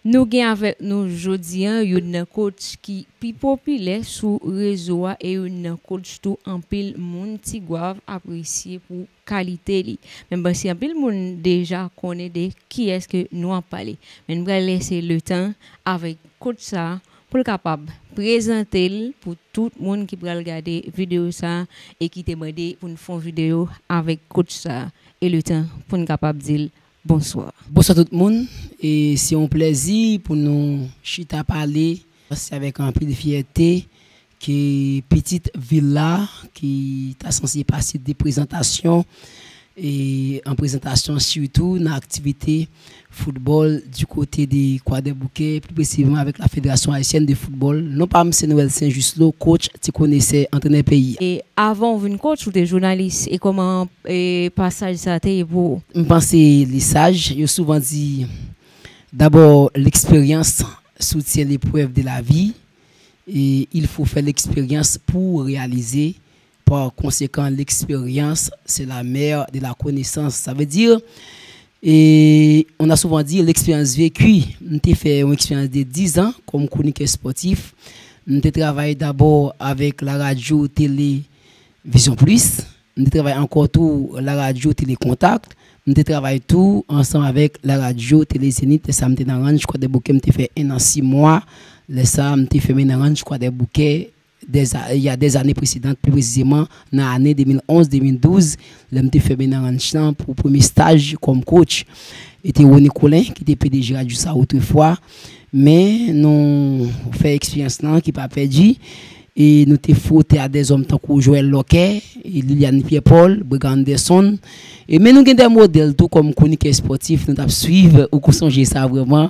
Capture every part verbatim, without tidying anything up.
Nou gen avèk nou jodi a youn nan coach ki pi popilè sou rezo a e youn nan coach tou anpil moun Tigwav apresye pou kalite li. Men bon, si anpil moun deja konnen de kiyès ke nou ap pale. Men n pral lese letan avèk coach sa a pou l kapab prezante l pou tout moun ki pral gade videyo sa a e ki te mande pou n fè yon videyo avèk coach sa a. E letan pou n kapab di l bonswa. Bonswa tout moun. E se yon plèzi pou nou chita pale. Se avèk anpil fyète ke pitit vil la ki ta sanse pase de prezantasyon e an prezantasyon sitou nan aktivite foutbòl di kote de Kwadèboukè, pli presizeman avèk la Fédération Haïtienne de Football. Non pa m se Noël Saint Juste Lo, coach, ti konesè, antrenè peyi a. E avan w vin coach, ou te jounalis. E kòman e pasaj sa te ye pou ou? M panse li saj. Yo souvan di, d'abord, l'expérience soutient l'épreuve de la vie. Et il faut faire l'expérience pour réaliser. Par conséquent, l'expérience, c'est la mère de la connaissance. Ça veut dire, et on a souvent dit l'expérience vécue. M te fè yon eksperyans de diz an kòm kronikè spòtif. M te travay dabò avèk la radyo tele Vision Plus. M te travay ankò tou la radyo tele Kontak. M te travay tou ansanm avèk la radyo tele Zenith. Lè sa a, m te nan ranch Kwadèboukè, m te fè en an sis mwa. Lè sa a, m te fèmen nan ranch Kwadèboukè. Des a- il y a des années précédentes, pli presizeman nan ane de mil onz, de mil douz, lè m te fèmen nan ranch lan pou premye staj kòm coach. E te Rony Colin ki te P D G radyo sa a otrefwa. Men nou fè eksperyans lan ki pa pèdi. E nou te fwote a dèzòm tankou Joël Lorquet, e Liliane Pierre-Paul, Brega Anderson. E men nou gen de modèl tou kòm kronikè espòtif nou t ap swiv, ou konn sonje sa vrèman.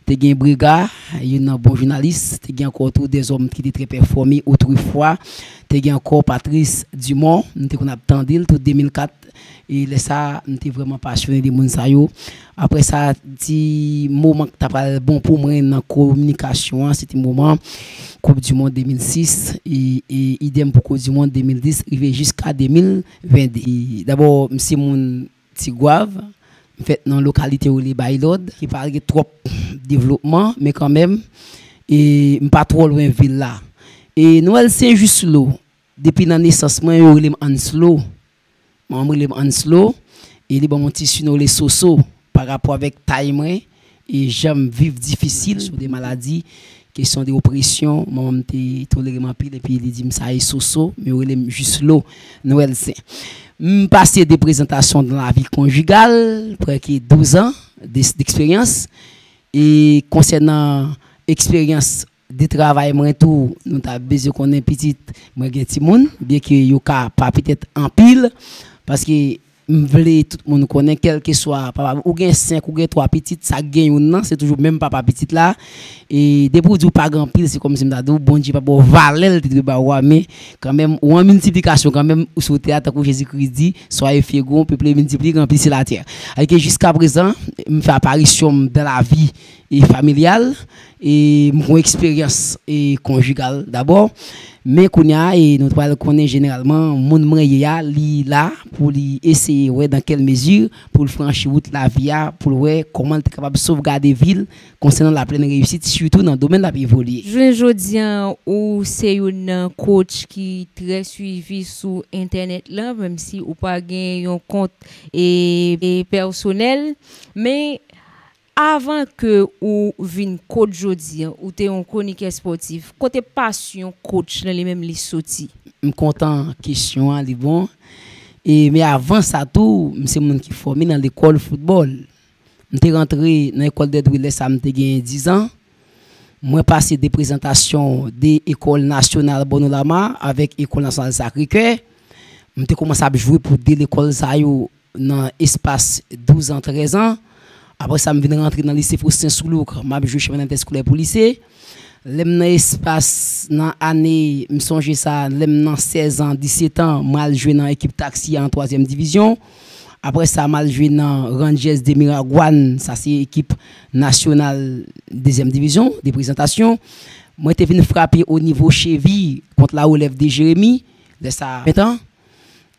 Te gen Brega, youn nan bon jounalis, te gen ankò tou dèzòm ki te trè pèfòme otrefwa. Te gen ankò Patrice Dumont, nou te konn ap tande l tou de mil kat. E lè sa a, m te vrèman pasyone de moun sa yo. Apre sa, ti moman ki ta pral bon pou mwen nan kominikasyon an, se te moman Koup di Mond de mil sis, e, e idèm pou Koup di Mond de mil dis, rive jiska de mil vennde. E dabò, m se moun Tigwav, m fèt nan yon lokalite yo rele Baylord, ki pa gen twòp devlopman, men kanmenm, e m pa twò lwen vil la. E Noël Saint Juste Lo, depi nan nesans mwen, yo rele m Anslo. Manman m rele m Anslo, e li ban m yon ti sinon rele Soso, pa rapò avèk tay mwen, e jan m viv difisil, kesyon de maladi, kesyon de opresyon, manman m te tolere m anpil, epi li di m sa e Soso, men yo rele m Juste Lo, Noël Saint. M pase de prezantasyon dans la vie conjugale, prèske douz an de, d'expérience, e konsènan eksperyans de travay mwen tou, nou ta bezwen konnen pitit mwen gen timoun, byenke yo ka pa petèt anpil, paske m vle tout moun konnen, kèlkeswa papa, ou gen senk, ou gen twa pitit, sa gen youn nan, se toujou menm papa pitit la. E depi w di w pa gen anpil, se kòmsi m ta di w, Bondye pa ba w valè l te dwe ba w a, men kanmenm, ou an miltiplikasyon kanmenm, ou sou tè a, tankou Jezikri di, soyez féconds, peuplez, multipliez, remplissez la terre. Alòske jiska prezan, m fè aparisyon m dans la vie e familyal, e m gon eksperyans e konjigal dabò. Men kounye a, e nou pral konnen jeneralman, moun mwen ye a, li la pou li eseye wè dans quelle mesure pou l franchi wout lavi a, pou l wè kòman l te kapab sovgade vi l konsènan la plèn reyisit, sitou nan domèn l ap evolye. Jounen jodi a, ou se youn nan coach ki trè swivi sou entènèt la, menm si ou pa gen yon kont e, e pèsonèl, men avan ke ou vin coach jodi a, ou te yon kronikè espòtif. Kote pasyon coach lan li menm li soti? M kontan kesyon an, li bon. E, men avan sa tou, m se moun ki fòme nan lekòl foutbòl. M te rantre nan lekòl dè dwe lè sa a m te gen diz an. Mwen pase de prezantasyon de École Nationale Bono Lama avèk École Nationale Sacré-Cœur. M te kòmanse ap jwe pou de lekòl sa yo nan espas douz an, trèz an. Apre sa, m vin rantre nan lise Faustin Soulouque, m ap jwe chanpyona entèskolè pou lise. Lè m nan espas, nan ane, m sonje sa, lè m nan sèz an, disèt an, m al jwe nan ekip Taxi an twazyèm divizyon. Apre sa, m al jwe nan Rangers de Miragwàn, sa se ekip nasyonal dezyèm divizyon, de prezantasyon. Mwen te vin frape o nivo chevi kont La Relève de Jérémie, lè sa a, ven tan.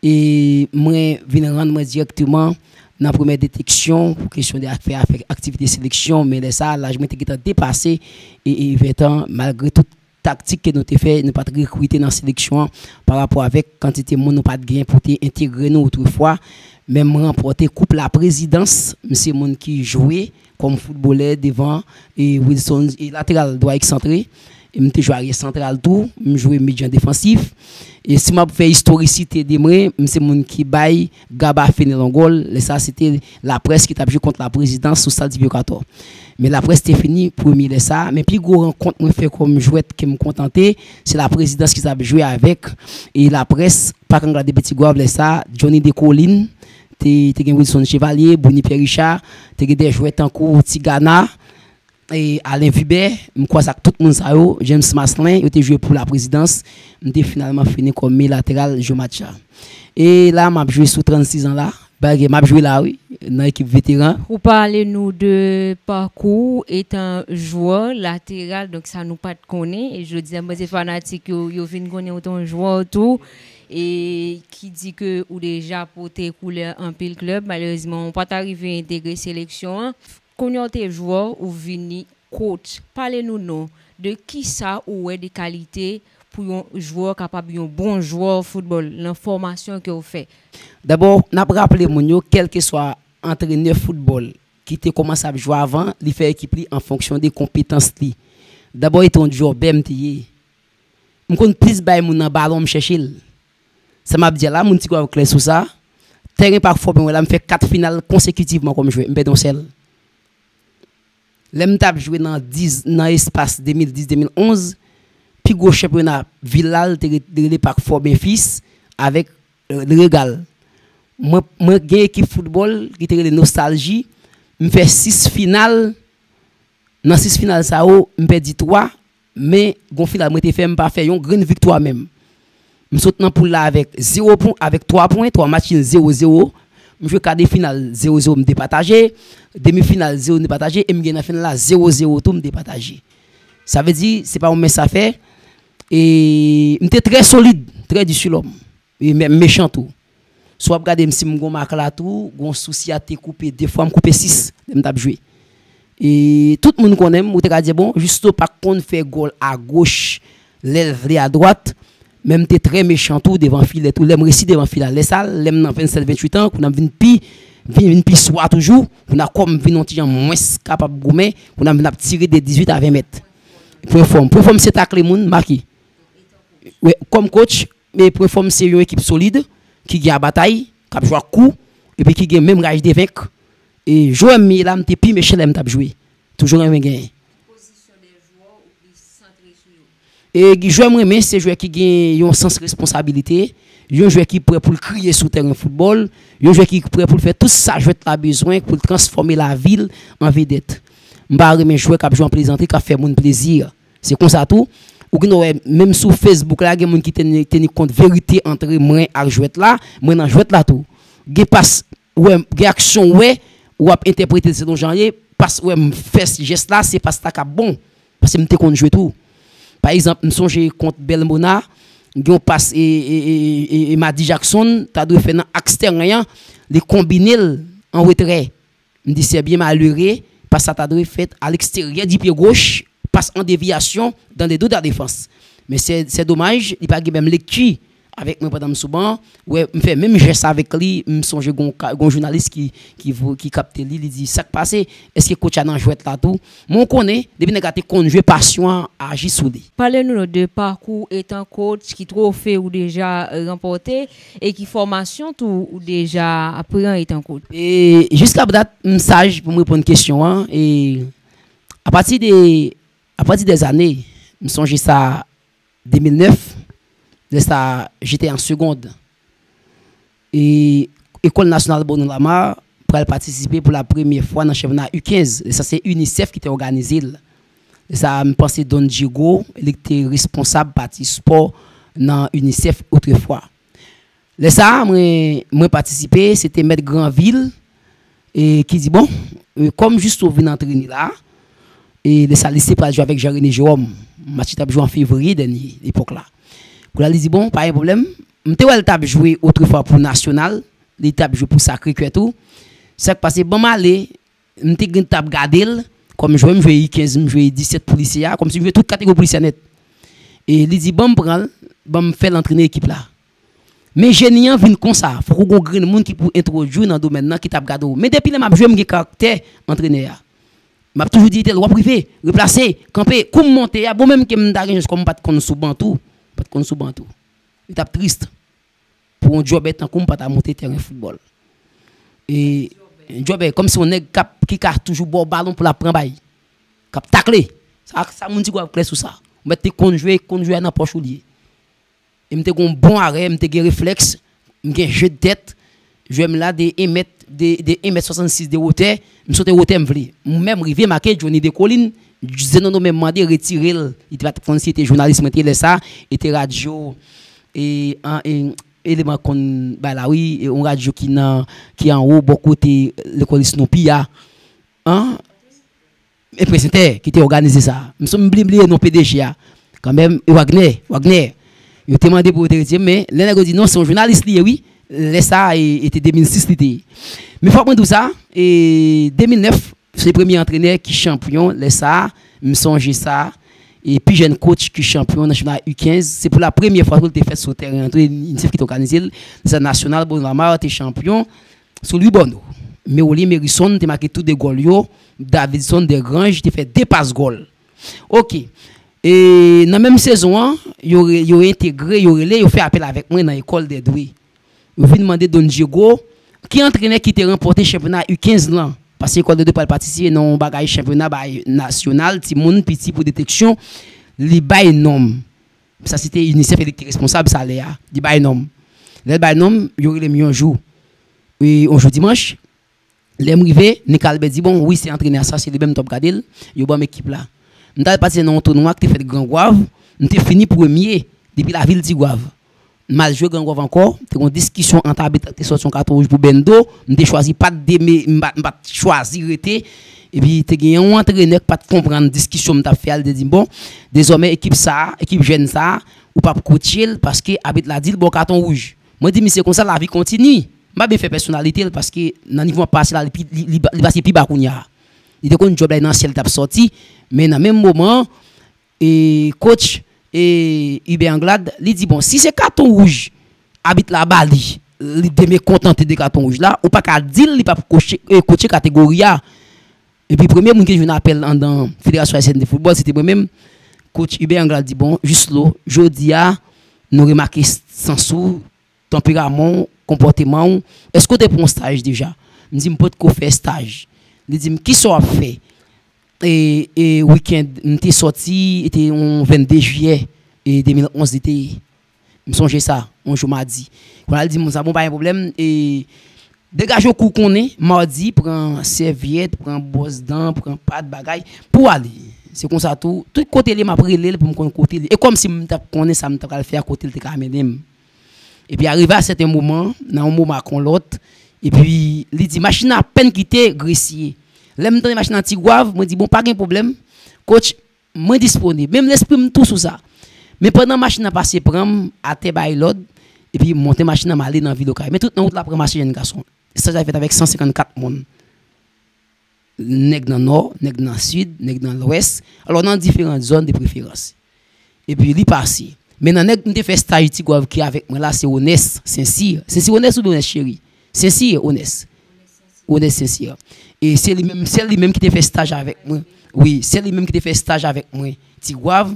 E mwen vin rann mwen dirèkteman nan premyè deteksyon, pou kesyon de ak-, fè afè aktivite seleksyon, men lè sa a, laj mwen te gentan depase e, e ven tan, malgre tout taktik ke nou te fè, nou pa t rekrite nan seleksyon an, pa rapò avèk kantite moun nou pa t gen pou te entegre nou otrefwa. Men m ranpòte koup laprezidans, m se moun ki jwe kòm foutbolè devan, e, Wilson, e, lateral dwa eksantre. E m te jwe aryè santral tou, m jwe medyan defansif. E si m ap fè istorisite de mwen, m se moun ki bay Gaba Fenelon gòl, lè sa se te Laprès ki t ap jwe kont Laprezidans sou Stad Divyo Katò. Men Laprès te fini premye lè sa, men pi gwo rankont mwen fè kòm jwèt ke m kontante, se Laprezidans ki t ap jwe avèk, e, Laprès, Park Anglade Petit Goâve lè sa, Johnny Descollines, te, te gen Wilson Chevalier, Bruny Pierre Richard, te gen de jwè tankou Tigana, e Alain Vibert, m kwaze ak tout moun sa yo, James Maslin, yo te jwe pou Laprezidans, m te finalman fini kòm mye lateral jou match la. E la, m ap jwe sou trannsis an la, bagay m ap jwe la, wi, nan ekip veteran. Ou pale nou de pakou etan jwè lateral, donk sa nou pa t konnen, e jodi a, mwen se fanatik yo, yo vin konnen ou te yon jwè tou, e ki di ke ou deja pote koulè anpil klèb, malerezman, ou pa ta rive entegre seleksyon an. Kounye a w te jwè, ou vini coach. Pale nou non de kisa ou wè de kalite pou yon jwè kapab yon bon jwè foutbòl nan fòmasyon ke w fè. Dabò, n ap raple moun yo, kèlkeswa antrenè foutbòl ki te kòmanse ap jwe avan, li fè ekip li an fonksyon de konpetans li. Dabò, e te yon djòbè m te ye. M konn plis bay moun nan balon, m chèche l. Sa m ap di a la, moun Ti Gwav klè sou sa. Tèren Park Fòben wè la, m fè kat final konsekitivman kòm jwè, m pèdi yon sèl. Lè m t ap jwe nan dis, nan espas de mil dis, de mil onz, pi gwo chanpyona vil la, l te re-, rele Park Fòben Fis avèk, euh, Regal. Mwen, mwen gen ekip foutbòl ki te rele Nostalji. M fè sis final. Nan sis final sa yo, m pèdi twa, men gon final mwen te fè, m pa fè yon grenn viktwa menm. M sot nan poul la avèk zewo pwen, avèk twa pwen, twa match nil zewo zewo. M jwe ka de final zewo zewo, m depataje. Demi final zewo, m depataje. E m gen nan final la zewo zewo tou, m depataje. Sa vle di, se pa yon mens afè. E m te trè solid, trè di sou lòm. E menm mechan tou. Si w ap gade m, si m gon mak la tou, gon sousi a te koupe de fwa, m koupe sis, lè m t ap jwe. E tout moun konnen m, ou te ka di, bon, Justo pa konn fè gòl agoch, lè l vle adwat, men m te trè mechan tou devan filè tou, lè m resi devan filè. Lè sa, lè m nan vennsèt, venntuit an, kounye a m vin pi, vin, vin pi swa toujou, kounye a kò m vin yon ti jan mwens kapab goumen, kounye a m vin ap tire de dizuit a ven mèt. Pwen fò m. Pwen fò m se takle moun, make. Wi, kòm coach, men Pwen Fò m se yon ekip solid, ki gen a batay, k ap jwe ak kou, epi ki gen menm raj de venk. E jwè m ye la, m te pi mechan lè m t ap jwe. Toujou renmen genyen. E jwè m renmen, se jwè ki gen yon sans responsabilite, yon jwè ki prè pou l kriye sou tèren foutbòl, yon jwè ki prè pou l fè tout sa jwèt la bezwen pou l transfòme lavi l an vedèt. M pa renmen jwè k ap jwe an plezantri, k ap fè moun plezi. Se konsa tou, ou gen wè, menm sou Facebook la, gen moun ki teni, teni kont verite ant mwen ak jwèt la, mwen nan jwèt la tou. Gen pas, wè, gen aksyon, wè, w ap entèprete l selon jan l ye, pas, wè, m fè jès la, se pas la k ap bon. Paske m te konn jwe tou. Pa egzanp, m sonje kont Bèl Mona, gen yon pas e, e, e, e, e Madi Jackson, ta dwe fè nan aks tèren an, li konbine l an retrè. M di, c'est bien malheureux, pas sa ta dwe fèt a leksteryè di pye goch, pas an devyasyon dans le dos de la défense. Men se, se domaj, li pa gen menm lekti avèk mwen pandan m sou ban. Wè, m fè menm jès avèk li, m sonje gon ka, gon jounalis ki, ki vo-, ki kapte li, li di, sa k pase? Èske coach a nan jwèt la tou? Men w konnen, depi nèg la te konn jwe, pasyon an aji sou li. Pale nou de pakou etan coach, ki twofe ou deja ranpòte e ki fòmasyon tou ou deja pran etan coach? E jiska dat, m saj pou m reponn kesyon an. E apati de, apati dè zane, m sonje sa, de mil nèf, lè sa, j'étais en seconde. E École Nationale Bruno Lama pral patisipe pou la premyè fwa nan chanpyona U kenz. E sa, se UNICEF ki te òganize l. E sa, m panse Don Diego, li te responsab pati spò nan UNICEF otrefwa. Lè sa, mwen, mwen patisipe, se te mèt Granvil, e ki di, bon, e, kòm Justo vin antrene la, e lè sa, li se pral jwe avèk Jean René Jérôme. Match li t ap jwe an fevriye dènye, epòk la. Kounye a, li di, bon, pa gen pwoblèm. M te wè l t ap jwe otrefwa pou Nasyonal, li t ap jwe pou Sacré-Cœur tou. Sa k pase, ban m ale, m te gen t ap gade l kòm jwè, m jwe U kenz, m jwe U disèt pou lise a, kòmsi m jwe tout kategori pou lise a nèt. E li di, ban m pran l, ban m fè l antrenè ekip la. Men jeni an vin konsa, fòk ou gon grenn moun ki pou entwodui w nan domèn nan, ki t ap gade w. Men depi lè m ap jwe, m gen karaktè antrenè a. M ap toujou di, Etèl, w ap rive, replase, kanpe, kou m monte a, bon, menm ke m ta gen chans kòm m pa t konn sou ban tou, m pa t konn sou ban tou. Li t ap tris pou yon djòbè tankou m pa ta monte tèren foutbòl. E djòbè, kòmsi yon nèg k ap, ki ka toujou ba w balon pou l ap pran bay, k ap takle. Sa, sa moun Ti Gwav klè sou sa. Ou mèt te konn jwe, konn jwe a nan pòch ou l ye. E m te gen yon bon arè, m te gen reflèks, m gen je de tèt. Jwè m la de en mèt, de, de en mèt swasannsis de wotè, m sote wotè m vle. M menm rive make Johnny Descollines, Zenon menm mande retire l. Li te pa t konn si e te jounalis mwen te ye lè sa, e te radyo, e, an, e, eleman konn bay la, wi, e yon radyo ki nan, ki anwo, bò kote lekòl Snoopy a. An, e prezentè ki te òganize sa. M bliye, bliye non P D G a. Kanmenm, e Wagner, Wagner. Yo te mande pou yo te retire m, men lè nèg yo di non, se yon jounalis li ye, wi. Lè sa, e, e te de mil sis li te ye. Men fòk mwen di w sa, e de mil nèf, se premye antrenè ki chanpyon, lè sa, m sonje sa. E pi jèn coach ki chanpyon nan chanpyona U kenz, se pou la premyè fwa tou l te fèt sou tèren an tou, e UNICEF ki te òganize l. Lè sa, Nasyonal Bonneau Lamar te chanpyon sou Louis Borno. Merolien Merison te make tou de gòl yo. Davidson Desgrange te fè de pas gòl. Oke. E nan menm sezon an, yo re-, yo entegre, yo rele, yo fè apèl avèk mwen nan École des Dreux. Yo vin mande Don Diego, ki antrenè ki te ranpòte chanpyona U kenz lan. Paske École des Dreux pral patisipe nan yon bagay chanpyona bay nasyonal, timoun piti pou deteksyon, li bay non m. Sa se te UNICEF e li ki te responsab sa lè a. Li bay non m. Lè l bay non m, yo rele m yon jou. E yon jou dimanch, lè m rive, Nika Albert di, bon, wi, se antrenè sa, se li menm t ap gade l, yo ban m ekip la. M t al patisipe nan yon tounwa ki te fèt Gran Gwav, m te fini premye depi lavil Ti Gwav. M al jwe Gran Gwav ankò, te gen yon diskisyon ant abit la, te sòti yon katon wouj pou Bendo, m te chwazi pa t deme, m pa, m pa t chwazi rete, epi te gen yon antrenè ki pa t konprann diskisyon m t ap fè a, li te di m, bon, dezòmè ekip sa, ekip jèn sa, ou p ap kotche l paske abit la di l ba w katon wouj. Mwen di misye konsa, lavi kontini. M pa byen fè pèsonalite l paske nan nivo m ap pase la, li, pi- li, li, li pase pi ba kounye a. Li te konn djòb la nan syèl t ap sòti, men nan menm moman, e, coach, e, Hubert Anglade, li di, bon, si se katon wouj abit la ba li, li te byen kontante de katon wouj la, ou pa ka di l li p ap kotche, e, kotche kategori a. Epi premye moun ki te jwenn apèl anndan Federasyon Ayisyèn de Foutbòl, se te mwen menm, coach Hubert Anglade di, bon, Juslo, jodi a, nou remake sans ou, tanperaman w, konpòteman w, èske w te pran yon staj deja? M di, m potko fè staj. Li di m, kisa w ap fè? E, e wikenn, m te sòti, e te yon vennde jiyè, e de mil onz li te ye. M sonje sa, yon jou madi. Kounye a l di m konsa, bon, pa gen pwoblèm, e degaje w kou konnen, madi, pran sèvyèt, pran bwòs dan, pran pat, bagay, pou w ale. Se konsa tou, tout kote l ye, m ap rele l pou m konn kote l ye. E kòmsi m t ap konnen sa m t ap pral fè a, kote l te ka mennen m. Epi arive a sèten moman, nan yon moman ak yon lòt, epi li di, machin nan apèn kite Gresye. Lè m tande machin nan Ti Gwav, mwen di, bon, pa gen pwoblèm, coach, mwen disponib. Menm lespri m tou sou sa. Men pandan machin nan pase pran m, atè bay lòd, epi m monte machin nan, m ale nan vil Okay. Men tout nan wout la pran mache jèn gason. Staj la fèt avèk san senkannkat moun. Nèg nan nò, nèg nan sid, nèg nan lwès, alò nan diferan zòn de preferans. Epi li pase. Men nan nèg m te fè staj Ti Gwav ki avèk mwen la, se Onès Sensir. Sensir Onès oubyen Onès Cheri? Sensir Onès. Onès Sensir. E se li menm, se li menm ki te fè staj avèk mwen. Wi, se li menm ki te fè staj avèk mwen Ti Gwav.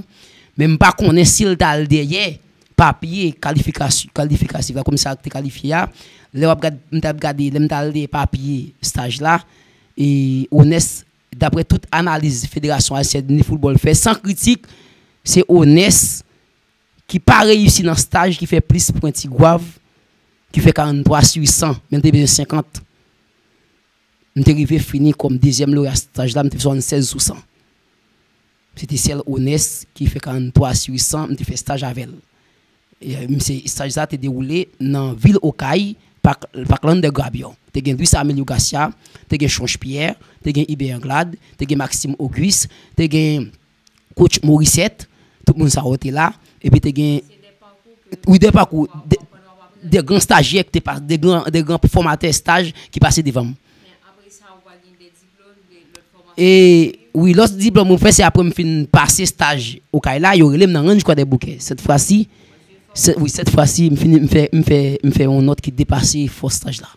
Men m pa konnen si l t al dèyè papye kalifikasyon, kalifikatif la, kòmsi sa te kalifye a. Lè w ap gad, m t ap gade, lè m t al dèyè papye staj la, e Onès, daprè tout analiz Federasyon Ayisyèn de Foutbòl fè, san kritik, se Onès ki pa reyisi nan staj ki fè plis pwen Ti Gwav, ki fè karanntwa sou san, men l te bezwen senkant. M te rive fini kòm dezyèm loreya staj la, m te fè swasannsèz sou san. Se te sèl Onès ki fè karanntwa sou san, m te fè staj avè l. E, misye, staj sa te dewoule nan vil Okay, Pak, Parkland de Grabion. Te gen Luis Amelio Garcia, te gen Chonch Pierre, te gen Hubert Anglade, te gen Maxime Auguste, te gen coach Morissette, tout moun sa yo te la. Epi te gen, wi, de pakou, de, de gran stajyè ki te pa, de gran, de gran fòmatè staj ki pase devan m. E wi, lòt diplòm mwen fè, se apre m fin pase staj Okay la, yo rele m nan Ranch Kwadèboukè. Sèt fwa si, sèt, wi, sèt fwa si, m fini, m fè, m fè, m fè yon nòt ki depase fòs staj la.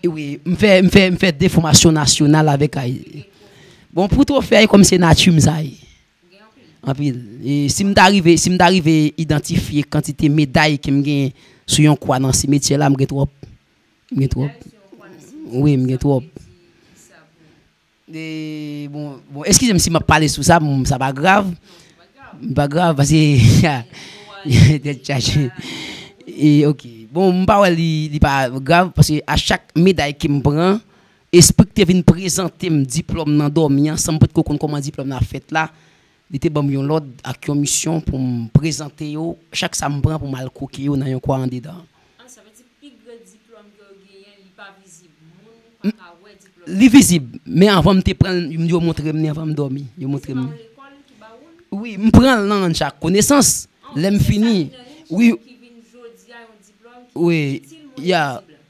E wi, m fè, m fè, m fè de fòmasyon nasyonal avèk ay. Bon, pou twofè, kòm se nati m sa ye. Anpil. E si m ta rive, si m ta rive idantifye kantite meday ke m gen sou yon kwa nan simetyè la, m gen twòp. M gen twòp. Wi, m gen twòp. E, bon, bon, eskize m si m ap pale sou sa, bon, sa pa grav. Pa grav, paske tèt chaje. E, ok. Bon, m pa wè li, li pa grav, paske a chak meday ke m pran, espri k te vin prezante m diplòm nan dòmi an, san m potko konn kòman diplòm nan ap fèt la, li te ban m yon lòd ak yon misyon pou m prezante yo, chak sa m pran pou m al koke yo nan yon kwa andedan. Ah, sa vle di pi gran diplòm ke w genyen, li pa vizib. Moun pa ka wè diplòm. Li vizib, men anvan m te pran l, yo montre m li anvan m dòmi. Yo montre m li. Se pa yon lekòl ki ba ou l? Wi, m pran l nan ranch ak konesans. Lè m fini, wi. Ki vin jodi a yon diplòm ki itil monn vizib la.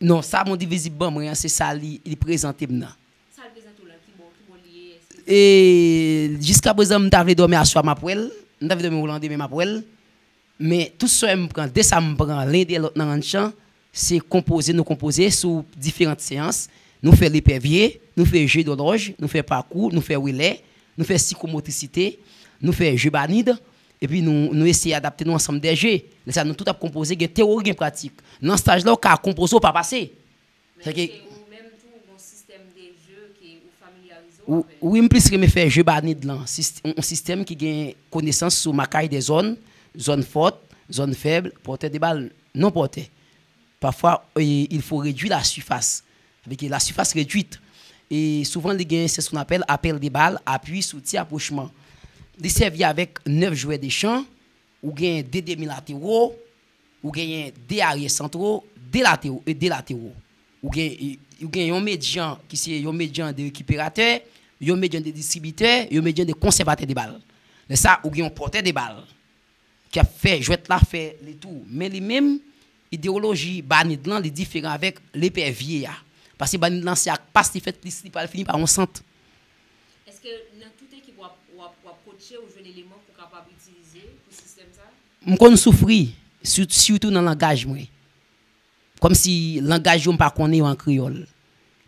Non, sa monn vizib ban mwen an, se sa li, li prezante m nan. Sa l prezante w la, ki bò, ki bò li ye? E jiskaprezan, m ta vle dòmi aswè a, m ap wè l. M ta vle dòmi w landemen, m ap wè l. Men tout sa m pran, de sa m pran, len de lòt nan ranch lan, se konpoze, nou konpoze sou diferan seyans. Nou fè lepèvye, nou fè je dòlòj, nou fè pakou, nou fè relè, nou fè sikomotrisite, nou fè je banid, epi nou, nou eseye adapte nou ansanm de je. Lè sa, nou tout ap konpoze, gen teyori, gen pratik. Nan staj la, w ka konpoze, w pa pase. Men se ou menm tou, gon sistèm de je ke ou familyarize w avè l. Wi, m plis renmen fè je banid lan. Sist-, yon sistèm ki gen konesans sou makaj de zòn, zòn fòt, zòn fèb, pòtè de bal, non pòtè. Parfois, eh, il faut réduire la surface. Avec la surface réduite. E souvan, li gen, c'est ce qu'on appelle appel de balle, appui, soutien, approchement. Li sèvi avèk nèf jwè de chan, ou gen de demi latero, ou genyen de aryè santro, de latero, e de latero. Ou gen, ou gen yon medyan ki se yon medyan de rekiperatè, yon medyan de distribitè, yon medyan de konsèvatè de bal. Lè sa, ou gen yon pòtè de bal ki ap fè jwèt la fè letou. Men li menm, idewoloji banid lan, li diferan avèk lepèvye a. Paske banid lan, se ak pas li fèt, plis li pral fini pa yon sant. Èske nan tout ekip w ap, w ap, w ap kotche, ou jwenn eleman pou w kapab itilize pou sistèm sa? M konn soufri, si-, sitou nan langaj mwen. Kòmsi langaj yo m pa konnen yo an kreyòl.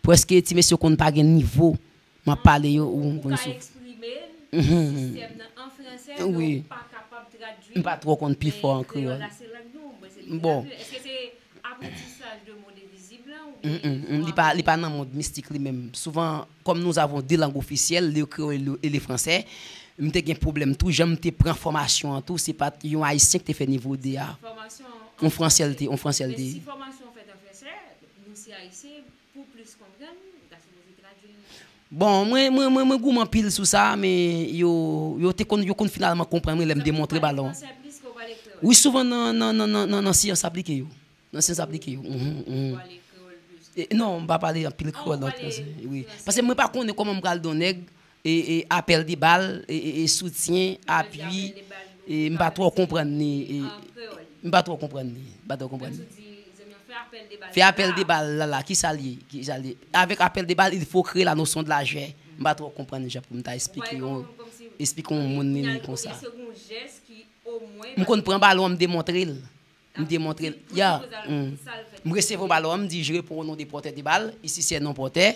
Prèske ti mesye yo konn pa gen nivo. M ap pale yo, ou m konn soufri. Ou ka eksprime sistèm nan an fransè, men ou pa kapab tradui. M pa twò konn pi fò an kreyòl. Kreyòl la se lang nou, mwen se literati. Èske se aprantisaj de mond envizib la, oubyen... Mm, mm, mm, li pa, li pa nan mond mistik li menm. Souvan, comme nous avons deux langues officielles, le créole et le, et le français, m te gen pwoblèm tou, jan m te pran fòmasyon an tou, se pa t yon Ayisyen ki te fè nivo de a. Fòmasyon an fransè. Yon fransè l te, yon fransè l te. Men si fòmasyon an fèt an fransè, nou se Ayisyen, pou plis konprann, ou ta sipoze tradui l. Bon, mwen, mwen, mwen, mwen goumen anpil sou sa, men yo, yo te konn, yo konn finalman konprann mwen lè m demontre balon. Ou pale fransè plis ke w pale kreyòl? Wi, souvan nan, nan, nan, nan, nan, nan syans aplike yo. Nan syans aplike yo. Mhm, mhm. Ou pale kreyòl plis ke... E, non, m pa pale anpil kreyòl nan fransè. Wi. Paske mwen pa konnen kòman m pral di yon nèg, e, e, apèl de bal, e, e, e, soutyen, apui, e, m pa twò konprann li, e, m pa twò konprann li, m pa twò konprann li. Fè apèl de bal la, la, ki sa l ye? Ki sa l ye? Avec appel de balle, il faut créer la notion de largeur. M pa twò konprann jan pou m ta eksplike yon, eksplike yon moun li, li konsa. M konn pran balon an, m demontre l. M demontre l. Ya. M resevwa balon an, m di, je réponds au nom de porteur de balle. Ici, c'est non porteur.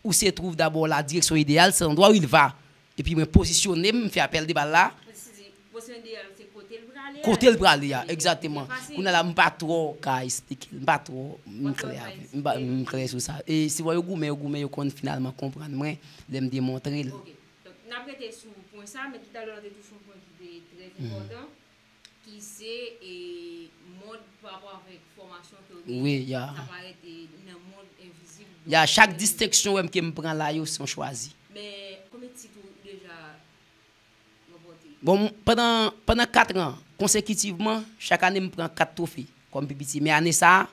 Ou se trouve d'abord la direction idéale, c'est l'endroit où il va. Epi mwen pozisyone m, m fè apèl de bal la. Kote l prale a, egzakteman. Kounye a la, m pa twò ka eksplike l, m pa twò, m klè avè, m pa, m klè sou sa. E si w wè yo goumen, yo goumen, yo konn finalman konprann mwen, lè m demontre l. Ok. Donk, n ap rete sou pwen sa, men toutalè w te touche yon pwen ki te trè enpòtan, ki se, e, mond pa rapò avèk fòmasyon ke w genyen. Wi, ya. Sa parèt, e, nan mond envizib. Ya, chak distenksyon w wè m ke m pran la yo, se yon chwazi. Men, konbyen tit ou deja ranpòte? Bon, pandan, pandan kat an, konsekitivman, chak ane m pran kat twofe kòm pi piti. Men ane sa a,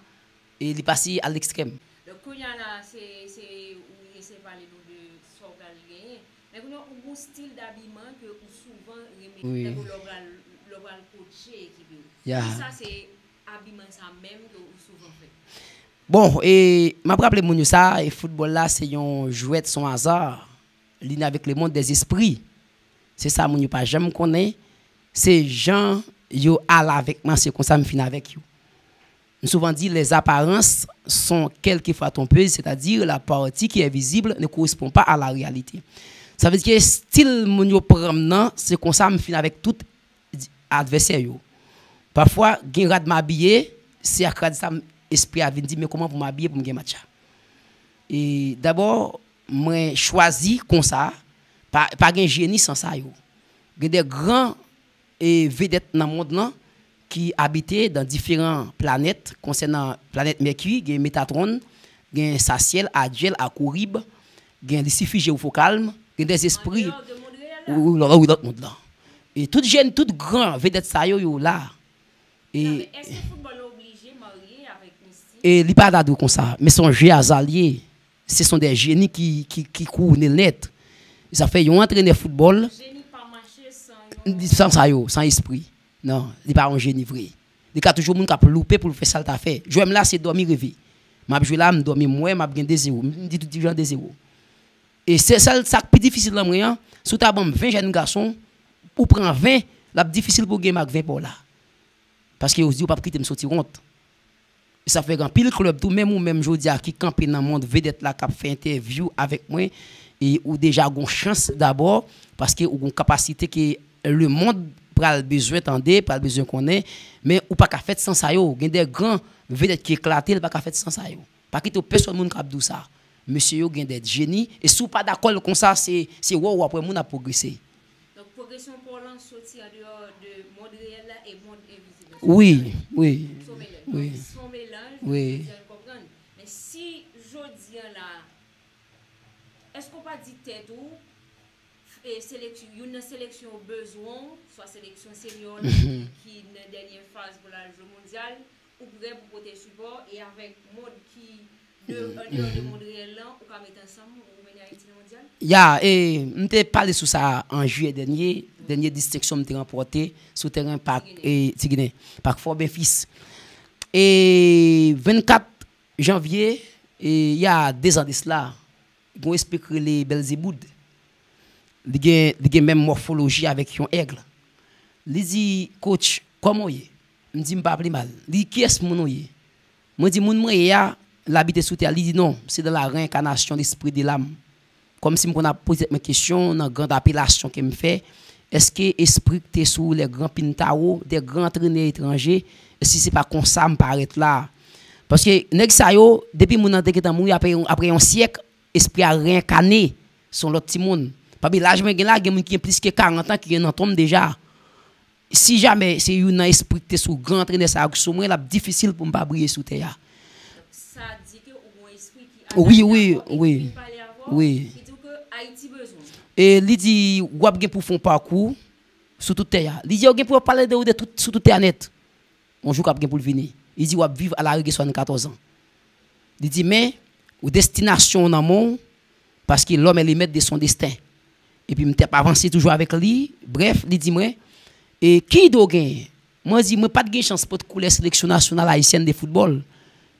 e li pase a lekstrèm. Donk, kounye a la, se, se, ou eseye pale nou de sa w pral genyen. Men kounye a, ou gon stil dabiman ke ou souvan renmen, tankou lè w pral, lè w pral kotche ekip yo. Ya. Kisa se abiman sa menm ke ou souvan fè? Bon, e m ap raple moun yo sa, e foutbòl la se yon jwèt, se yon aza. Li ne avèk lemonn dèzespri. Se sa moun yo pa janm konnen. Se jan yo al avèk mwen, se konsa m fin avèk yo. M souvan di, les apparences sont quelquefois trompeuses, c'est-à-dire la partie qui est visible ne correspond pas à la réalité. Sa vle di ke stil moun yo pran m nan, se konsa m fin avèk tout advèsè yo. Pafwa, gen rad m abiye, se ak rad sa m espri a vin di, men kòman pou m abiye pou m gen match la. E dabò, mwen chwazi konsa, pa, pa gen jeni san sa yo. Gen de gran e vedèt nan mond lan ki abite dan diferan planèt. Konsènan planèt Mèki, gen Metatron, gen Sasyèl, Adyèl, Akorib, gen Lisifije ou Fokalm, gen dèzespri, wi, wi, lòt mond lan. E tout jèn, tout gran vedèt sa yo, yo la. E, e li pa ta dwe konsa, men se yon je aza l ye. Ce sont des génies qui, qui, qui couronnent net. Sa fè yon antrenè foutbòl, san sa yo, san espri. Non, li pa yon jeni vre. Li ka toujou moun k ap loupe pou l fè sa l ta fè. Jwè m la, se dòmi reve. M ap jwe la, m dòmi, m wè, m ap gen de zewo. M di tout jan de zewo. E se sèl sa k pi difisil nan mwen an, si w ta ban m ven jèn gason, ou pran ven, l ap difisil pou w gen m ak ven pa w la. Paske yo di yo p ap kite m soti wont. E sa fè gen anpil klèb tou, menm ou menm jodi a ki kanpe nan mond vedèt la k ap fè entèvyou avèk mwen, e ou deja gon chans dabò, paske ou gon kapasite ke lemonn pral bezwen tande, pral bezwen konnen, men ou pa ka fèt san sa yo. Gen de gran vedèt ki eklate, l pa ka fèt san sa yo. Pa kite w pèsonn moun k ap di w sa. Mesye yo gen de jeni, e si w pa dakò l konsa, se, se wè w ap wè moun ap pwogrese. Donk, pwogresyon pa w lan soti andeyò de mond reyèl la e mond envizib la. Wi, wi, wi, wi. Se yon melanj, wi. Jodi a n konprann. Men si jodi a la, èske w pa di tèt ou, e, seleksyon, youn nan seleksyon yo bezwen w, swa seleksyon senyò la, ki nan dènye faz pou l al jwe mondyal, ou prè pou pote sipò, e avèk mond ki de, andeyò de mond reyèl lan, ou ka mete ansanm, ou mennen Ayiti nan mondyal? Ya, e, m te pale sou sa an jiyè dènye, dènye distenksyon m te ranpòte sou teren Pak, e, Ti Ginen, Pak Fò Benfis. E vennkat janvye, e, il y a deux ans de cela, gon espri k rele Bèlzeboud. Li gen, li gen menm mòfoloji avèk yon èg. Li di, "Coach, kòman w ye?" M di, "M pa pi mal." Li di, "Kiyès moun ou ye?" Mwen di, "Moun mwen ye a, l abite sou tè a." Li di, "Non, c'est dans la réincarnation, l'esprit de l'âme." Kòmsi m konn ap poze tèt mwen kesyon nan grand apelasyon ke m fè, èske espri k te sou les grands Pintao, des grands antrenè etranje, si se pa konsa m parèt la? Paske nèg sa yo, depi moun nan te gentan mouri, apre, apre yon syèk, espri a reyenkane, se yon lòt timoun. Papi, laj mwen gen la, gen moun ki gen plis ke karant an ki gen nan tonm deja. Si jamè se youn nan espri ki te sou gran antrenè sa yo ki sou mwen, l ap difisil pou m pa briye sou tè a. Sa di ke ou gon espri ki wi, wi, wi, wi. Ki di w ke Ayiti bezwen w. E li di, w ap gen pou fè yon pakou sou tout tè a. Li di, yo gen pou yo pale de ou de tout, sou tout tè a nèt. Yon jou k ap gen pou l vini. Li di, w ap viv a la règre swasannkatòz an. Li di, men, ou destinasyon w nan men w, paske l'homme est le maître de son destin. Epi m t ap avanse toujou avèk li. Brèf, li di mwen, e ki ide w genyen? Mwen di, mwen pa t gen chans pot koulè seleksyon nasyonal ayisyèn de foutbòl,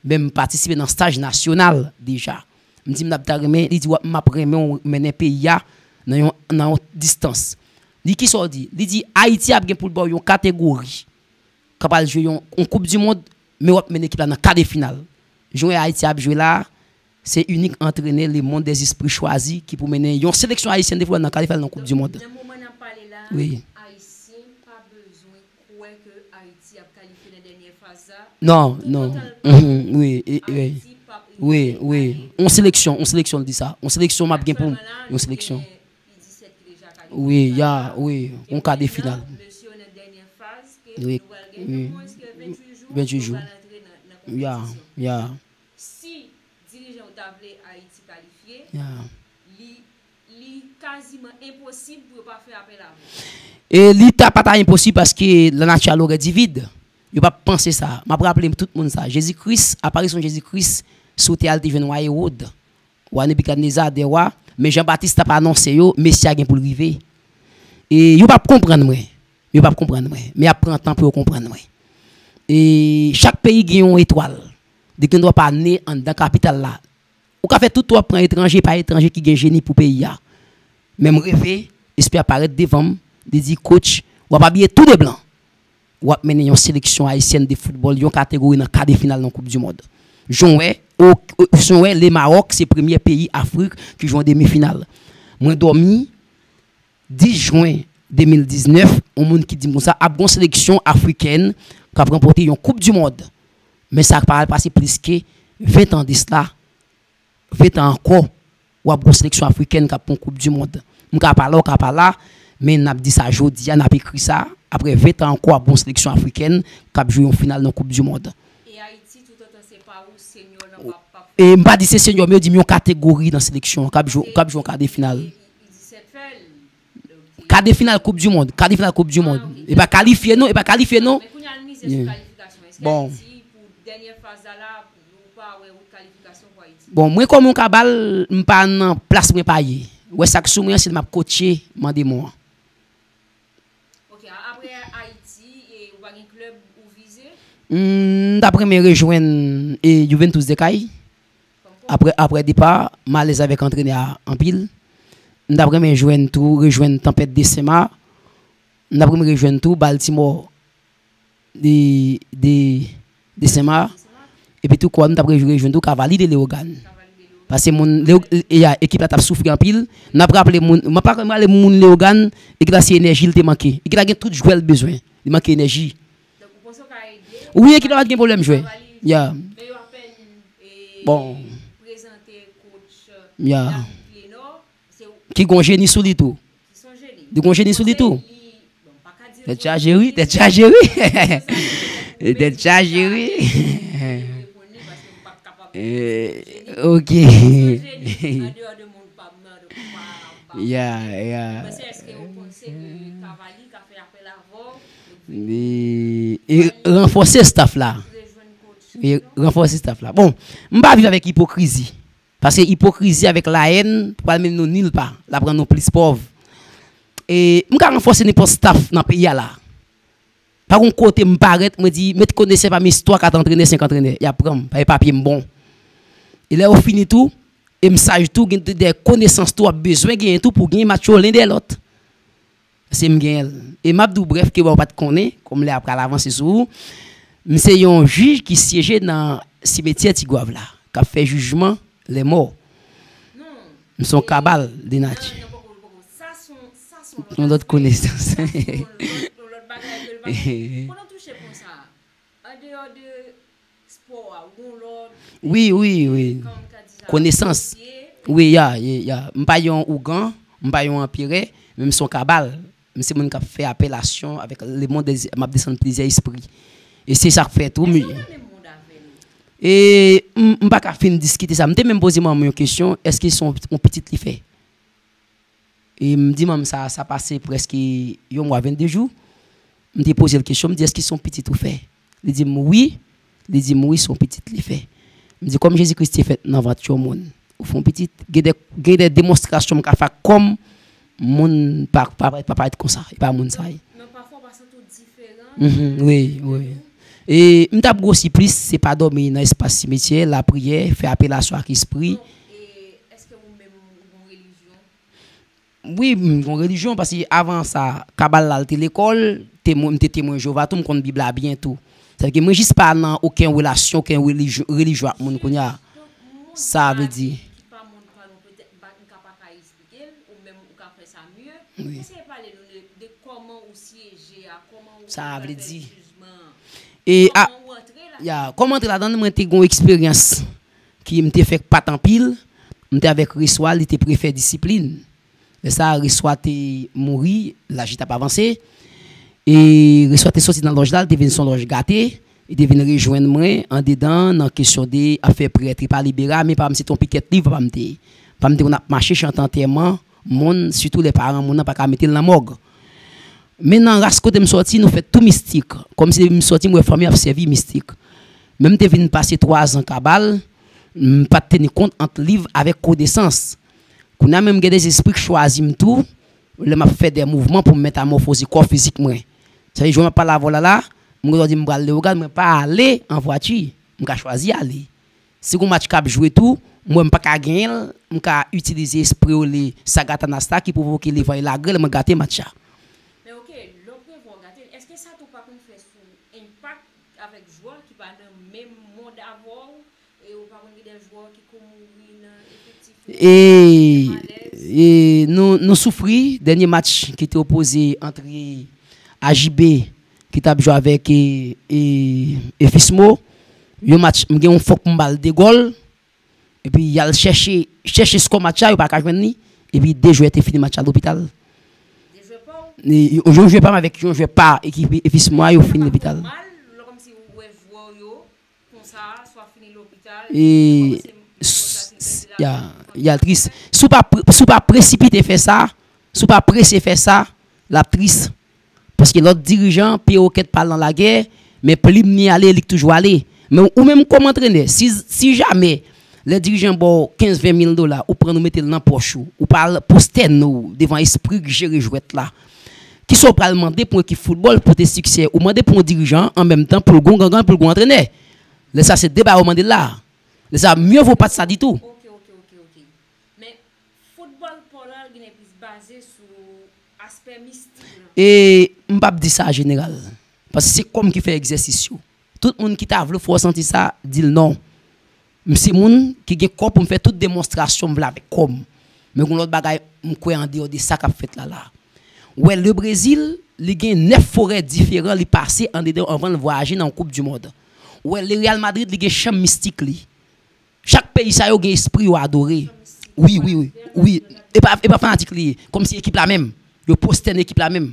men m patisipe nan staj nasyonal deja. M di, m t ap ta renmen, li di, w ap, m ap renmen w mennen peyi a nan yon, nan yon distans. Li, kisa w di? Li di, Ayiti ap gen pou l ba w yon kategori k ap al jwe yon, yon koup di mond, men w ap mennen ekip la nan ka de final. Jan w wè Ayiti ap jwe la, se inik antrenè lemonn dèzespri chwazi ki pou mennen yon seleksyon ayisyèn de foutbòl nan ka de final nan koup di mond. Nan moman n ap pale la, wi. Ayisyen pa bezwen kwè ke Ayiti ap kalifye nan dènye faz la. Non, non. Mhm, wi, e, wi. Wi, wi. Yon seleksyon, yon seleksyon, l di sa. Yon seleksyon m ap gen pou m, yon seleksyon. Wi, ya, wi. Yon ka de final. Wi, wi. Venntuit jou. Ya, ya. Si dirijan yo ta vle Ayiti kalifye, li, li kaziman enposib pou yo pa fè apèl a ou. E li ta pa ta enposib paske la nature a l'horreur du vide. Yo p ap panse sa. M ap raple tout moun sa. Jezi Kris, aparisyon Jezi Kris sou tè a, li te jwenn wa Ewòd, wa Nebikadneza, de wa, men Jan Batis t ap anonse yo, Mesi a gen pou l rive. E yo p ap konprann mwen. Yo p ap konprann mwen. Men y ap pran tan pou yo konprann mwen. E chak peyi gen yon etwal. Li gen dwa pa ne anndan kapital la. Ou ka fè tout, w ap pran etranje, pa etranje ki gen jeni pou peyi a. Men m reve, espri a parèt devan m, li di, coach, w ap abiye tou de blan. W ap mennen yon seleksyon ayisyèn de foutbòl, yon kategori nan ka de final nan Koup di Mond. Jan w wè, o, o, jan w wè, le Maroc, se premye peyi Afrik ki jwe an demi final. Mwen dòmi, dis jen de mil diznèf, yon moun ki di m konsa, ap gon seleksyon afrikèn k ap ranpòte yon Koup di Mond. Men sa pa pral pase plis ke ven tan de sila, ven tan ankò, w ap gon seleksyon afrikèn k ap pran Koup di Mond. M ka pa la, w ka pa la, men n ap di sa jodi a, n ap ekri sa, apre ven tan ankò, w ap gon seleksyon afrikèn k ap jwe yon final nan Koup di Mond. E Ayiti, toutotan se pa ou, senyò nan p ap, p ap E m pa di se senyò, men yo di m yon kategori nan seleksyon an k ap jwe, k ap jwe an ka de final. Ka de final Koup di Mond, ka de final Koup di Mond. E pa kalifye non, e pa kalifye non. Men kounye a n mize sou kalifikasyon. Èske Bon. Ayiti, pou dènyè faz la la, ou pa wè wout kalifikasyon pou Ayiti? Bon, mwen kòm yon kabal, m pa nan plas mwen pa ye. Wè sa k sou mwen an, se l m ap kotche, mande mwen an. Ok, a- apre Ayiti, e ou pa gen klèb ou vize? Hmm, m t ap renmen rejwenn e Juventus de Cali. Apre, apre depa, m alèz avèk antrenè a anpil. M t ap renmen jwenn tou, rejwenn Tempête de Saint-Marc. M t ap renmen rejwenn tou Baltimore de, de, de Saint-Marc. Epi tou kwa, m t ap rejwenn tou Cavaliers de Léogâne. Paske moun, Léo- e, a, ekip la t ap soufri anpil. N ap raple moun, m ap raple moun Léogâne, ekip la se enèji l te manke. Ekip la gen tout jwè l bezwen. Li manke enèji. Wi, ekip la pa t gen pwoblèm jwè. Ya. Bon. Ya. Ki gon jeni sou li tou. Li gon jeni sou li tou. Tèt chaje wi, tèt chaje wi. Tèt chaje wi. Eh, ok. Ya, ya. E, e ranfòse staff la. E ranfòse staff la. Bon, m pa viv avèk ipokrizi. Paske ipokrizi avèk la haine pral mennen nou nil pa. L ap rann nou plis pòv. E m ka ranfòse nenpòt staff nan peyi a la. Pa gon kote m parèt, mwen di, met konesè pami twa, kat antrenè, senk antrenè. Y ap pran m, paske papye m bon. E lè yo fini tou, e m saj tou, gen de, de konesans tou w ap bezwen genyen tou pou genyen match yo len dèyè lòt. Se m genyen l. E m ap di w brèf ke w pa t konnen, kòm lè a pral avanse sou ou. M se yon jij ki syeje nan simetyè Tigwav la, k ap fè jijman lè mò. M se yon kabal de nati. Yon lòt konesans. An deyò de spò a, ou gon lòt, wi, wi, wi, kòman ka di sa, konesans. Wi, ya, ya, ya. M pa yon ougan, m pa yon anperè, men m se yon kabal. M se moun k ap fè apelasyon avèk lemonn, m ap desann plizyè espri. E se sa k fè tou. Èske w nan menm mond avè l? E m, m pa ka fin diskite sa. M te menm poze manman m yon kesyon, èske se yon, yon pitit li fè? E m di manm sa, sa pase prèske yon mwa, vennde jou. M te poze l kesyon, m di, èske se yon pitit ou fè? Li di m wi. Li di m wi, se yon pitit li fè. M di, kòm Jezi Kris te fèt nan vant yon moun, ou fè yon pitit. Gen de, gen de demonstrasyon m ka fè ak kò m, moun pa, pa, pa parèt konsa. E pa moun sa ye. Men pafwa w pa santi w diferan? Mhm, wi, wi. E m t ap gwosi plis, se pa dòmi nan espas simetyè, lapriyè, fè apelasyon ak espri. Donk, e, èske ou menm ou gon relijyon? Wi, m gon relijyon, paske avan sa, kabal la, l te lekòl, temwen, m te Temwen Jewova tou, m konn Bib la byen tou. Sa vle di ke mwen jis pa nan okenn relasyon, okenn relijyon, relijyon ak moun kounye a. Sa vle di. Ki pa moun pa nou, petèt, m pa, m ka pa ka eksplike l, ou menm ou ka fè sa mye. Wi. Eseye pale nou de, de kòman ou syeje a, kòman ou fè jijman an, kòman ou antre ladan l. Ya, kòman antre ladan l, mwen te gon eksperyans ki m te fè k pa t anpil, m te avèk Reswa, li te prefè disiplin. Lè sa a, Reswa te mouri, laj li t ap avanse. E Reswa te soti nan lòj la, li te vin se yon lòj gate, li te vin rejwenn mwen andedan nan kesyon de afè prèt, pa libera, men papa m se te yon pikèt liv, papa m te ye. Papa m te konn ap mache chante antèman moun, sitou lè paran moun nan pa ka mete l nan mòg. Men nan ras kote m sòti, nou fèt tou mistik. Kòmsi depi m sòti, m wè fanmi ap sèvi mistik. Men m te vin pase twa zan kabal, m pa t teni kont ant liv avèk konesans. Kounye a menm, gen de zespri k chwazi m tou, lè m ap fè de mouvman pou m metamòfoze kò fizik mwen. Sa vle di, jan m ap pale avè w la la, m gen dwa di m pral Leyogàn, mwen pa ale an vwati. m ka chwazi ale. Si gon match k ap jwe tou, m wè m pa ka genyen l, m ka itilize espre yo le Sagatanas la ki pwovoke levan e lagrèl, mwen gate match la. Men oke, lè w prevwa w gate l, èske sa tou pa konn fè sou enpak avèk jwè ki pa nan menm mond avè w, e ou pa konn gen de jwè ki kou mouri nan efektif yo, e, malèz? E nou, nou soufri dènye match ki te opoze ant A J B ki t ap jwe avèk e, e, e Fismo. Yon match, m gen yon fòk pou m ba l de gòl. Epi y al chèche, chèche skò match la, yo pa ka jwenn li. Epi de jwè te fini match la lopital. De jwè pa w? E, yon jwè pa m avèk yon jwè pa ekip e Fismo a, yo fini lopital. Sa pa fè w mal, lè kòmsi ou wè jwè w yo konsa, swa fini lopital, e, kòmanse, s-, s-, ya, ya tris. Si w pa pre-, si w pa presipite fè sa, si w pa prese fè sa, l ap tris. Paske lòt dirijan, pye wokèt pa al nan lagè, men plim li ale, li k toujou ale. Men ou menm kòm antrenè, si, si jamè lè dirijan ba w kenz, ven mil dola, ou pran l ou mete l nan pòch ou, ou pa al pwostène w devan espri k jere jwèt la, kisa w pral mande pou yon ekip foutbòl pote siksè? Ou mande pou yon dirijan an menm tan pou l gon gangan, pou l gon antrenè. Lè sa se de bagay ou mande l la. Lè sa mye vo pa t sa ditou. Oke, oke, oke, oke. Men foutbòl pa w la genlè plis baze sou aspè mistik lan. E m p ap di sa jeneral. Paske se kò m ki fè egzèsis yo. Tout moun ki ta vle fè w santi sa, di l non. M se moun ki gen kò pou m fè tout demonstrasyon m vle avèk kò m. Men gon lòt bagay m kwè andeyò de sa k ap fèt la la. Ou wè, le Brezil, li gen nèf forè diferan li pase andedan anvan l vwayaje nan yon Koup di Mond. Ou wè, le Real Madrid, li gen chanm mistik li. Chak peyi sa yo gen espri yo adore. Wi, wi, wi, wi. E pa, e pa fanatik li ye. Kòmsi ekip la menm. Yo pwostène ekip la menm.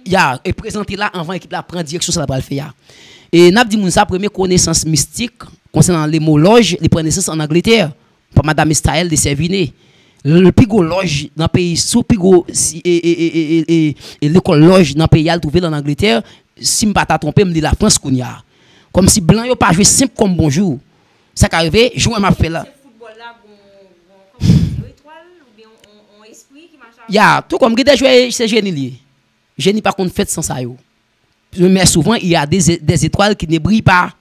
Ya, e prezante la anvan ekip la pran direksyon sa l pral fè a. E n ap di moun sa, premye konesans mistik konsènan lemo lòj, li pran nesans ann Angletè, pa madanm Estaelle de Servine. Le pi gwo lòj nan peyi, sou pi gwo si, e, e, e, e, e, e, e lekòl lòj nan peyi a, l twouve l ann Angletè. Si m pa ta twonpe m, li Lafrans kounye a. Kòmsi blan yo pa jwe senp kòm bonjou. Sa ka rive, jan m ap fè la. Se foutbòl la, gon, gon, kòman di, ritwal, oubyen on, on espri ki mache avèk. Ya, tou kòm gen de jwè, se jeni li ye. Jeni pa konn fèt san sa yo. Men souvan, il y a des, des étoiles qui ne brillent pas.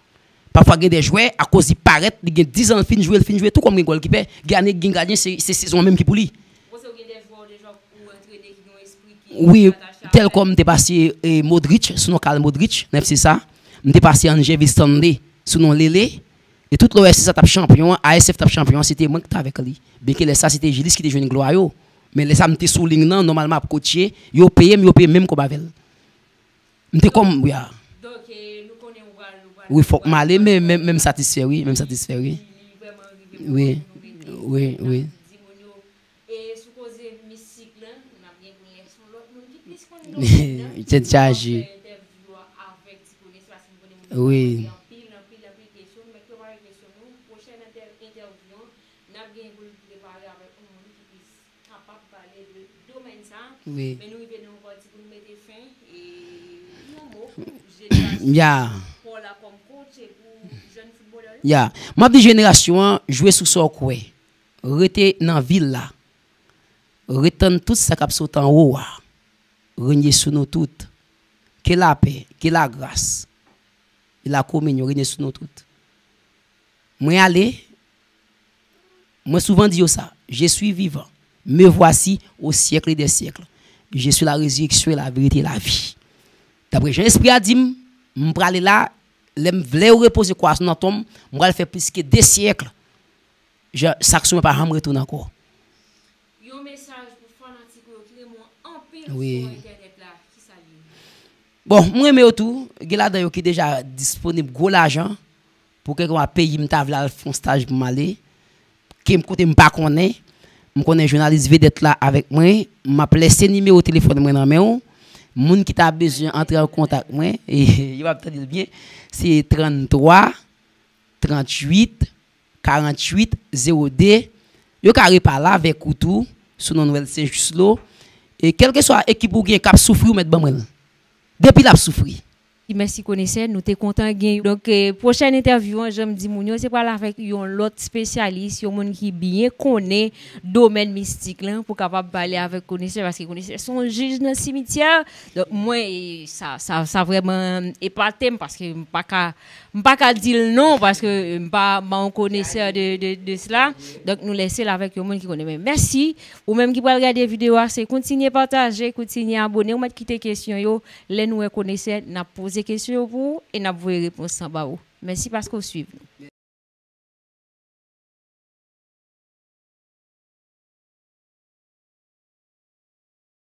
Pafwa gen de jwè, akoz li parèt, li gen diz an, l fin jwe, l fin jwe, tou kòm gen gòlkipè, gen ane, gen gadyen, se, se sezon an menm ki pou li. Ou panse w gen de jwè w deja ou antrene ki gen yon espri ki atache avè l? Wi, tèlkòm m te pase, e, Modric, sou non Karl Modric, nan F C sa. M te pase Angevi Stanley, sou non Lele. E tout lè w wè F C sa t ap chanpyon an, A S F t ap chanpyon an, se te mwen ki t avèk li. Byenke lè sa, se te Jilis ki te jwenn glwa yo. Men lè sa, m te sou liy nan, nòmalman ap kotche, yo peye m, yo peye m menm kòb avè l. M te kòm, wi, a. Donk, e, nou konnen ou pral, ou pral, wi, fòk m ale, men, men, men m satisfè, wi, men m satisfè, wi. Li, li vrèman rive pou nou, wi, wi, wi. N ap di moun yo, e, sou koze mistik lan, n ap gen pou n lèse yon lòt moun ki plis konn domèn nan. Tèt chaje. N ap fè entèvyou a avèk Ti Konesye, paske m konnen moun yo poze anpil, anpil, anpil kesyon. M mèt prepare kesyon nou. Pwochèn entè-, entèvyou an, n ap gen pou n prepare avèk yon moun ki plis kapab pale de domèn sa. Wi. Men nou rive nan yon pati pou nou mete fen, e yon mo pou jenerasyon pa w la kòm coach e pou jèn foutbolè yo. Ya. M ap di jenerasyon an, jwe sou sa w kwè. Rete nan vil la. Ret tann tout sa k ap sot anwo a. Renye sou nou tout. Ke lapè, ke lagras, e lakominyon renye sou nou tout. Mwen ale, mwen souvan di yo sa, je suis vivant, me voici au siècle des siècles. Je suis la résurrection et la vérité et la vie. Daprè jan Espri a di m, m prale la, lè m vle yo repoze kò a nan tonm, m pral fè plis ke de syèk. Jan, sak sou mwen pa janm retounen ankò. Yon mesaj pou fanatik ou yo ki renmen w anpil sou entènèt la, kisa l ye? Bon, m renmen yo tou. Gen ladan yo ki deja disponib gwo lajan pou kèlkeswa peyi m ta vle al fè yon staj pou m ale. Ke m kote m pa konnen. M konnen jounalis vedèt la avèk mwen. M ap lèse nimewo telefòn mwen nan men w. Moun ki ta bezwen antre an kontak mwen, e, yo ap tande l byen, se tranntwa, trantuit, karanntuit, zewo de. Yo ka repale avèk ou tou, sou non Nwèl Sen Jislo. E kèlkeswa ekip ou gen k ap soufri, ou mèt ban mwen l. Depi l ap soufri, Mèsi konesè, nou te kontan gen. Donk, eh, pwochèn entèvyou an, jan m di moun yo, se pral avèk yon lòt espesyalis, yon moun ki byen konnen domèn mistik lan, pou kapab pale avèk konesè, paske konesè se yon jij nan simityè. Donk, mwen, eh, sa, sa, sa vrèman epate m, paske m pa ka, m pa ka di l non, paske m pa, m pa yon konesè de, de, de sela. Donk, nou lese l avèk yon moun ki konnen. Men mèsi, ou menm ki pral gade videyo a, se kontinye pataje, kontinye abone, ou mèt kite kesyon yo. Lè nou wè konesè, n ap poze kesyon yo pou ou e n ap voye repons lan ba ou. Mèsi paske w swiv nou.